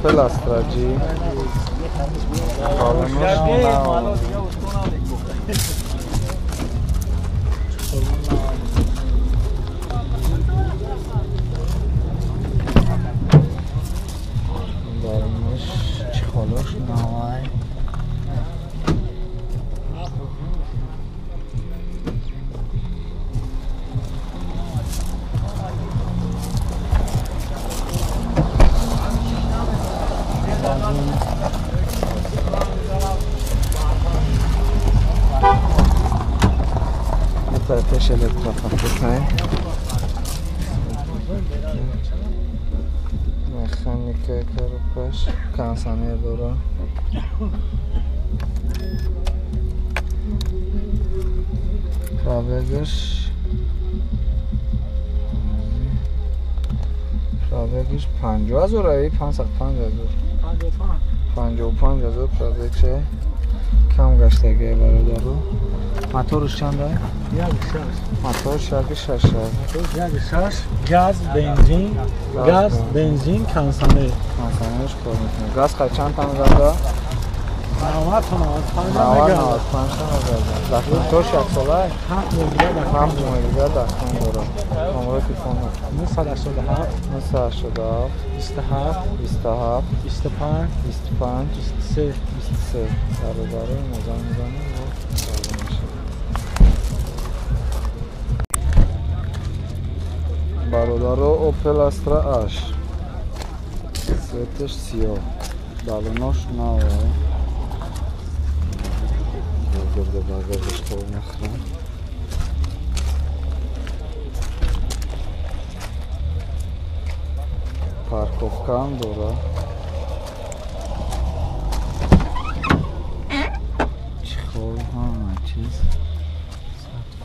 Opel Astra G. Дарунаш чехолаш навай. Пеш электропакетай. Механика коробкаш, кондиционер дора. Пробегаш 50,000 ай, 505,000. 55,000 пробегше. Кам гаштагӣ бародару. Моторш чанд ай? 1.6. Моторш 1.6. 1.6 газ, бензин, газ, бензин, кондиционер. Кондиционерш кор мекунад. Газ чанд тан зада? 90 та 95 95 та мегазад. Документош як сола? 7 моҳ дига документ. 7 моҳ дига документ дорад. Номерои телефон 987 987 27 27 25 25 23 23. Бародаро занг мезанем ва бародаро Opel Astra H. Цветаш сиёҳ, балонош нав. Гирда багажаш тоб мехӯрам. Парковкаам дора. Чехол ҳама чиз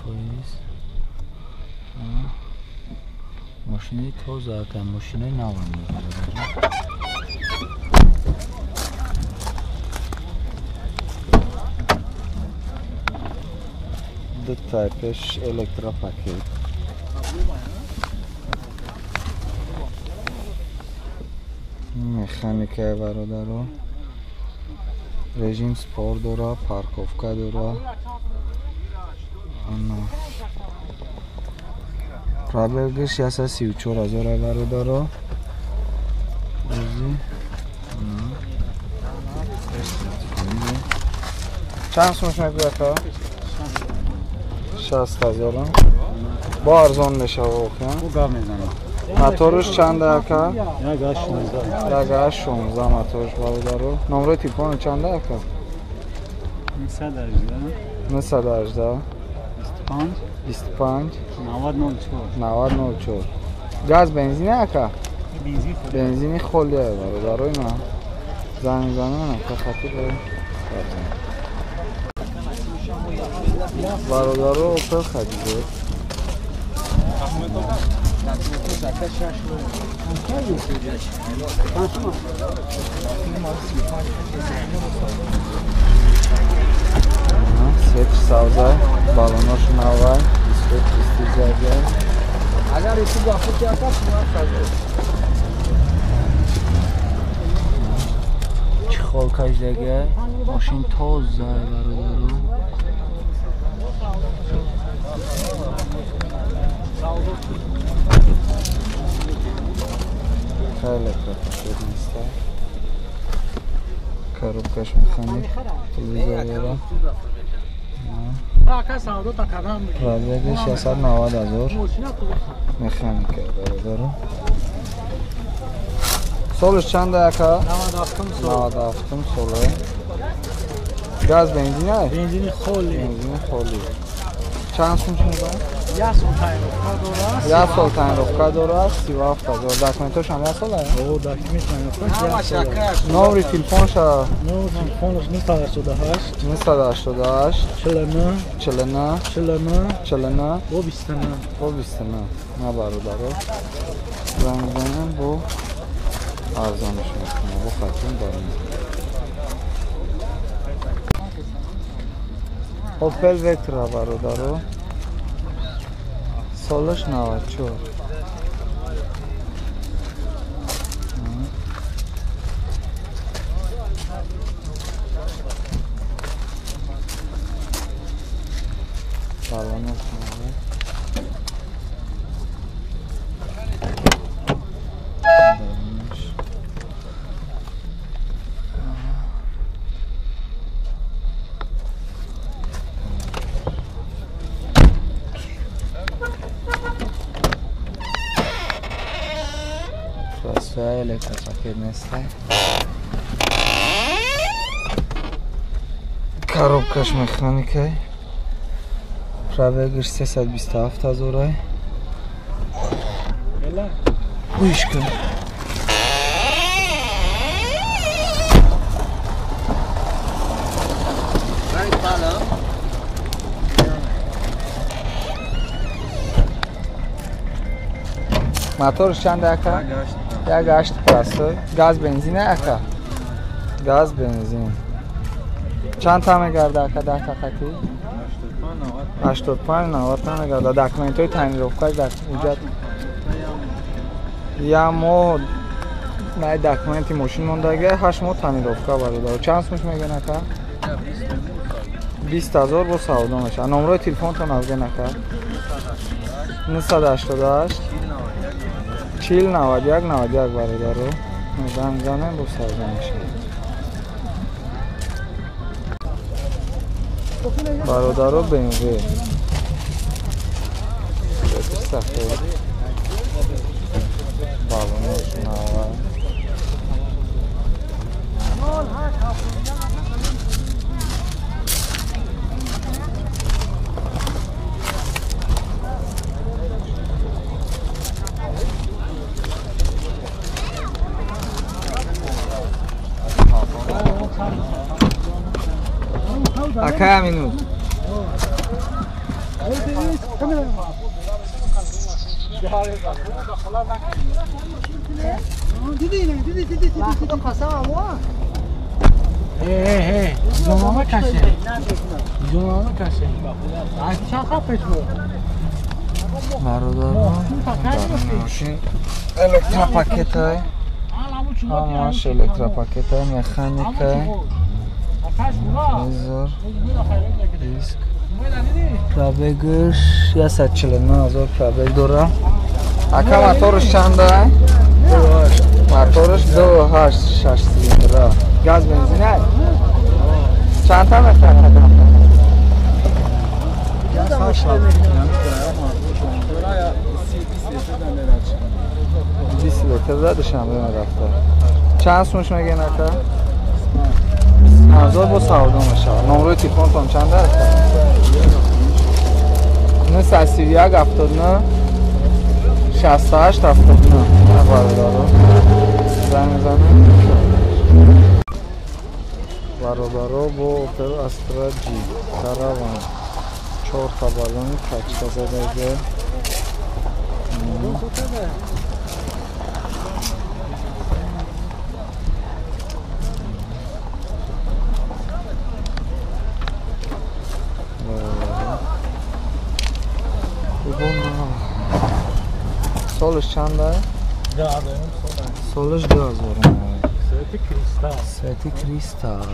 100%. Мошини тоза ака, мошинои навам. Дутай пеш электропакет. Механикаи бародаро. Режим спорт дора, парковка дора. Ана пробегаш 134,000 бародаро. Чанд сум мегӯяд ака? 60,000. Бо арзон мешава воқеан. Моторш чанд ака? 1.16. 1.16 моторш бародаро. Номерои телефоно чанд ака? 918 918 25 25 90 04 90 04. Газ бензин ака? Бензини Бензини холия бародаро. Ина занг мезанам ака хати бародаро Opel Kadett. Светш савзай, балонош навай, 25 23. Агар ису гафути ака, Чехол кашдага, мошин тоза бародаро. Хеле электропакет неста. Коробкаш механик, телевизор дора. Пробегаш 190,000. Механика бародаро. Солаш чанд ака? 97 сол. 97 сола. Газ бензин ай? Бензини холи. Бензини холи. Чанд сум шуда? Як сол тайровка дорад. Як сол тайровка дорад, 37,000. Документош ҳам як сол ай? О, документ ҳам як сол. Номери телефонша? Номери телефонаш 988 988 49 49 49 49 бо 29 бо 29. На бародаро. Занг мезанем бо арзонаш мекунем. Бо хатун дорем. Opel Vectra бародаро. Солаш 94. Балонош навай. Балонош. Простая электропакет нестай. Коробкаш механикай. Пробегаш 327 ҳазорай. Гӯш кун. Моторш чанд ака? 1.8 простой. Газ бензин ака? Газ бензин. Чанд та мегарда ака даҳ тақати? 85 90 та мегарда. Документҳои тонировкаш дар ҳуҷҷат. Я моҳ най документи мошин мондага, 8 моҳ тонировка бародар. Чанд сумш мегӯян ака? 20 ҳазор бо савдо мешавад. Номрои телефонтон авген ака? 988 40 91 91 бародаро. Занг занем бо савдо мешавад. Бародаро BMW. Сафед. Балонош нава. Акая минут. Мошин электропакетай. Ҳамаш электропакетай, механикай. Телевизор, диск. Пробегаш 149 ҳазор пробег дора. Ака моторш чанда? Моторш 2.8 6 цилиндра. Газ бензин ай? Чанд та мехарад? 20 литр да Душанбе мерафта. Чанд сумш мегӯен ака? 50 бо савдо мешавад. Номрои телефонтон чанд аст? 931 79 68 79. Бародаро занг мезанем. Бародаро бо Opel Astra G Caravan 4 та балони тачка задага. Солаш чанда? Солаш 2000. Свети кристал. Свети кристал.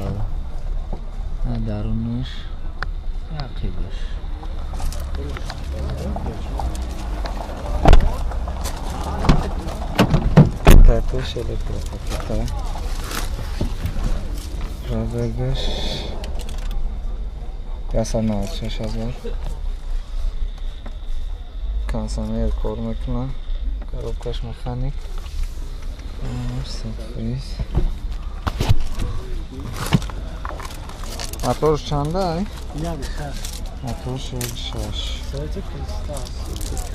Дарунаш ақибаш. Тапеш электропакета. Пробегаш 196 ҳазор. Кондиционер кор мекунад. Коробкаш механик. Сюрприз. Моторш чанда ай? 1.6. Моторш 1.6. Свети кристал.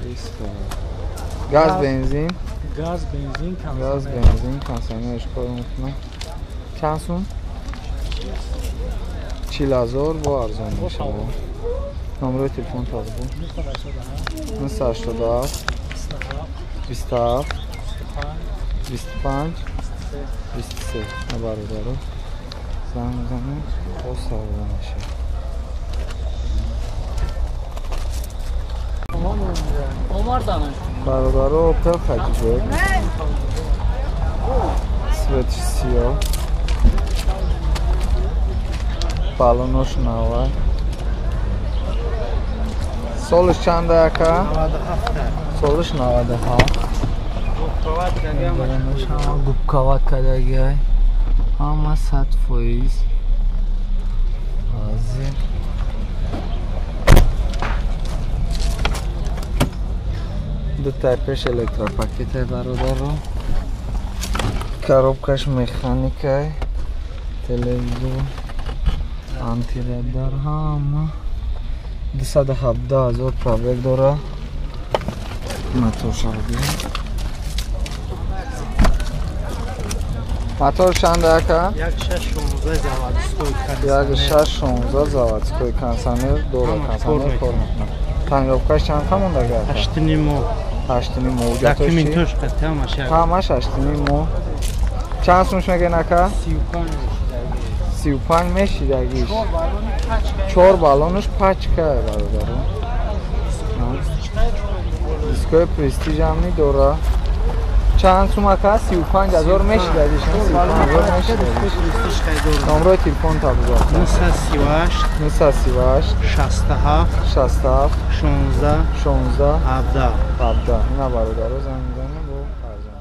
Кристал. Газ бензин. Газ бензин кондиционер. Газ бензин кондиционерш кор мекунад. Чанд сум? 40 ҳазор бо арзон мешавад. Номрои телефон тазбу. 987 27 25 23. Бародаро занг мезанем, боз савдо мешавад. Бародаро Opel Hatchback. Цвети сиёҳ. Балонош нава. Солиш чанда ака? 97. Солиш 97. Губкават кардагиай. Ҳама 100%. Ҳозир дутай пеш электропакетай бародаро. Коробкаш механикай. Телевизор, антирадар ҳама. 217 000 пробег дора. Моторша бибин. Мотор чанда ака? 1616 заводской кондиционер. 1616 заводской кондиционер дора, кондиционер кор мекунад. Тонировкаш чанд мондаги ака? 8.5 моҳ. 8.5 моҳ. Документош қатъ ҳамаш. Ҳамаш 8.5 моҳ. Чанд сумш мегӯен ака? 35 мешидагиш. 4 баллонаш пачка бародаро. Дискои престиж ҳам дора. Чанд сум ака? 35 000 мешидагиш. 35 000 мешидагиш. Номрои телефон та бузор. 938 938 67 67 16 16 17 17. Ина бародаро занг мезанем бо арзон.